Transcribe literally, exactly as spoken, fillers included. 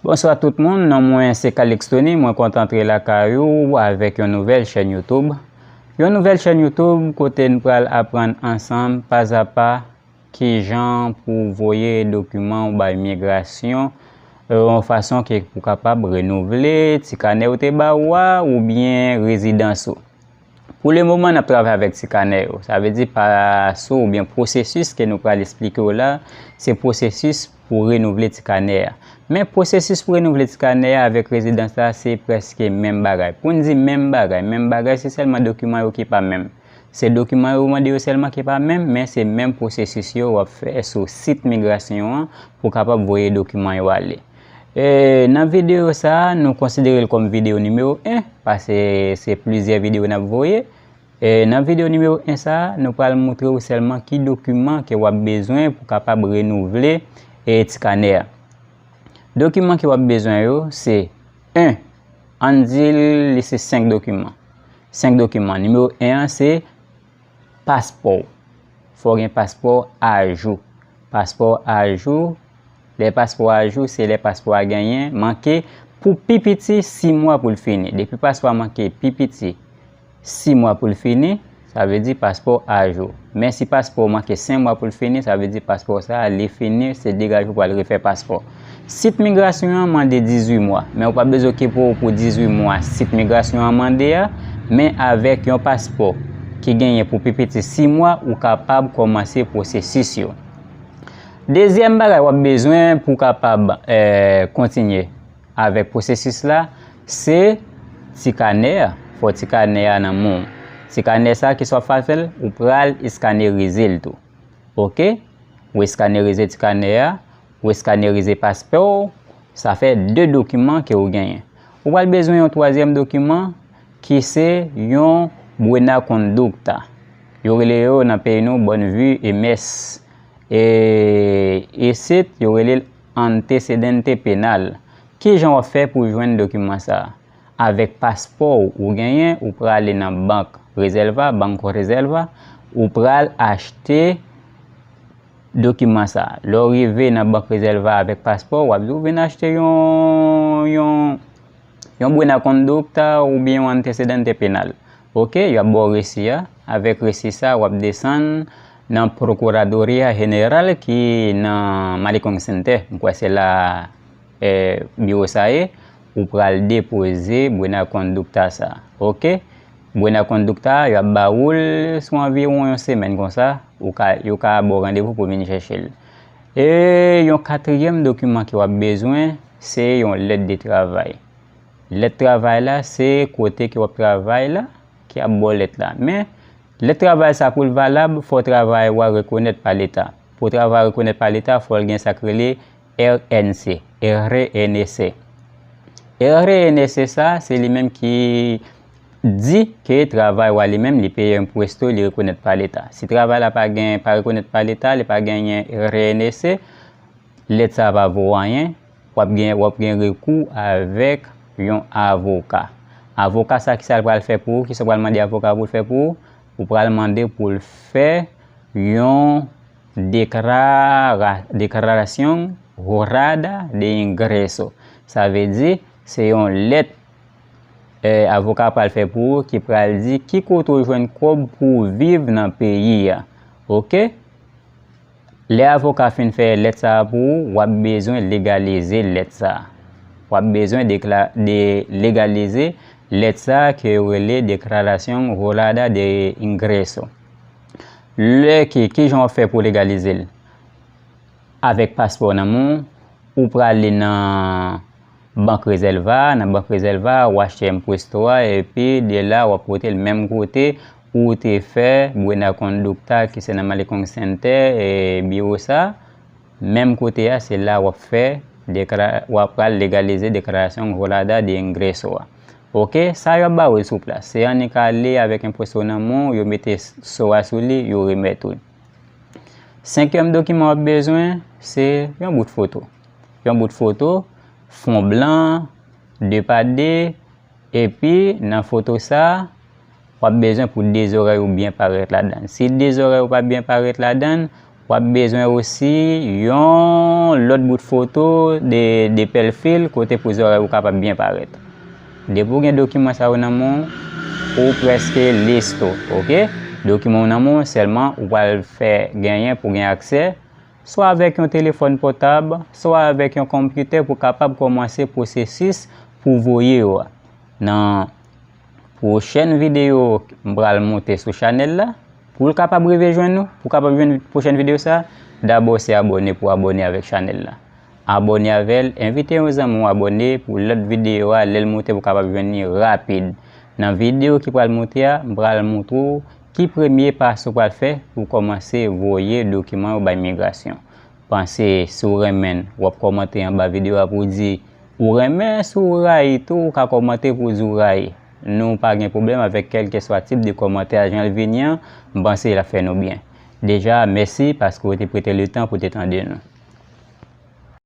Bonswa tout moun, non mwen se Calix Tony, mwen kontan antre lakay ou avèk yon nouvèl chèn YouTube. Yon nouvèl chèn YouTube kote n pral aprann ansanm pazapa kijan pou voye dokiman ou bay migrasyon, euh, yon fason ke pou kapab renouvle ti kanè ou te ba ou a oubyen rezidans ou. Pou le moman, n ap travay avèk ti kanè yo. Sa vle di pa sou oubyen pwosesis ke nou pral esplike w la, se pwosesis pou renouvle ti kanè a. Men pwosesis pou renouvle ti kanè a avèk rezidans la, se prèske menm bagay. Pou n di menm bagay, menm bagay, se sèlman dokiman yo ki pa menm. Se dokiman yo mande yo sèlman ki pa menm, men se menm pwosesis yo w ap fè sou sit migrasyon an pou kapab voye dokiman yo ale. E, nan videyo sa a, nou konsidere l kòm videyo nimewo en, paske se plizyè videyo n ap voye. E, nan videyo nimewo en sa a, nou pral montre w sèlman ki dokiman ke w ap bezwen pou kapab renouvle, e, ti kanè a. Dokiman ke w ap bezwen yo, se en, ann di li se senk dokiman. Senk dokiman. Nimewo en an se paspò w. Fò w gen paspò ajou. Paspò ajou, lè paspò ajou, se lè paspò a genyen, manke pou pi piti sis mwa pou l fini. Depi paspò a manke pi piti sis mwa pou l fini, sa vle di paspò ajou. Men si paspò manke senk mwa pou l fini, sa vle di paspò sa a, li fini, se degaje w pral refè paspò. Sit migrasyon an mande dizuit mwa, men ou pa bezwen okipe w pou dizuit mwa sit migrasyon an mande a, men avèk yon paspò ki genyen pou pi piti sis mwa, ou kapab kòmanse pwosesis yo. Dezyèm bagay w ap bezwen pou w kapab, eh, kontinye avèk pwosesis la, se ti kanè a. Fò ti kanè a nan men w. Ti kanè sa, kisa w ap fè avè l? Ou pral eskanerize l tou. Oke? Ou eskanerize ti kanè a, ou eskanerize paspò w, sa fè de dokiman ke ou genyen. Ou pral bezwen yon twazyèm dokiman ki se yon buena conducta. Yo rele yo nan peyi nou bonne vie et mœurs. E isit, yo rele l antecedente penal. Kijan w ap fè pou jwenn dokiman sa a? Avèk paspò w ou genyen, ou prale nan bank Reserva, Banco Reserva, ou pral achte dokiman sa a. Lè w rive nan bank Reserva avèk paspò, w ap di w vin achte yon, yon, yon buena conducta oubyen yon antecedente penal. Oke, y ap ba w resi a. Avèk resi sa, w ap desann nan Procuradoria General ki nan Malecon Center. M kwè se la, eh, biwo sa ye. Ou pral depoze buena conducta sa. Oke? Buena conducta, y ap ba ou l sou anviwon yon semèn konsa. Ou ka, yo ka ba w randevou pou vin chèche l. E yon katriyèm dokiman ke w ap bezwen, se yon lèt de travay. Lèt travay la, se kote ke w ap travay la ki ap ba w lèt la. Men, lèt travay sa pou l valab, fò travay ou a rekonèt pa Leta. Pou travay rekonèt pa Leta, fò l gen sa k rele R N C, R N C. R N C sa, se li menm ki di ke travay ou a li menm, li peye impuesto, li rekonèt pa Leta. Si travay la pa gen, pa rekonèt pa Leta, li pa genyen R N C, lèt sa pa vo anyen, w ap gen, w ap gen rekou avèk yon avoka. Avoka sa, kisa l pral fè pou ou? Kisa w pral mande avoka pou l fè pou ou? Ou pral mande pou l fè yon deklara-, deklarasyon jurada de ingreso. Sa vle di, se yon lèt, eh, avoka pral fè pou ou ki pral di ki kote w jwenn kòb pou w viv nan peyi a. Oke? Lè avoka fin fè lèt sa a pou ou, w ap bezwen legalize lèt sa a. W ap bezwen dekla-, de legalize lèt sa a ke yo rele deklarasyon jurada de ingreso. Lè ke, kijan w ap fè pou legalize l? Avèk paspò nan men w, ou prale nan Bank Reserva, nan Bank Reserva, ou achte impuesto a, epi de la, w ap pote l menm kote ou te fè buena conducta, ki se nan Malecon Center, e biwo sa. Menm kote a, se la w ap fè dekla-, w ap pral legalize deklarasyon jurada de ingreso a. Oke, sa yo ap ba ou l sou plas. Se annik ale avèk impuesto nan men w, yo mete so a sou li, yo remèt ou l. Senkyèm dokiman w ap bezwen, se yon bout foto. Yon bout foto, fon blan, de pa de, epi nan foto sa, w ap bezwen pou de zòrèy ou byen parèt ladan l. Si de zòrèy ou pa byen parèt ladan l, W ap bezwen osi yon lòt bout foto de, de pèlfil kote pou zòrèy ou kapab byen parèt. Depi w gen dokiman sa yo nan men w, ou prèske listo, oke? Dokiman w nan men w, sèlman ou pral fè genyen pou gen aksè, swa avèk yon telefòn pòtab, swa avèk yon konpitè pou kapab kòmanse pwosesis pou voye yo a. Nan pwochèn videyo m pral monte sou chanèl la, pou l kapab rive jwenn nou, pou kapab jwenn pwochèn videyo sa, dabò se abòne pou abòne avèk chanèl la. Abòne avè l, envite yon zanmi w abòne pou lòt videyo a, lè l monte pou kapab jwenn li rapid. Nan videyo ki pral monte a, m pral montre w ki premye pa ou pral fè pou kòmanse voye dokiman yo bay migrasyon. Panse si w renmen l, w ap kòmante anba videyo a pou w di ou renmen, si w rayi tou, ou ka kòmante pou w di w rayi. Nou pa gen pwoblèm avèk kèlkeswa tip de kòmantè a, jan l vini an, m panse l ap fè nou byen. Deja, mèsi paske w te prete letan pou w te tande nou.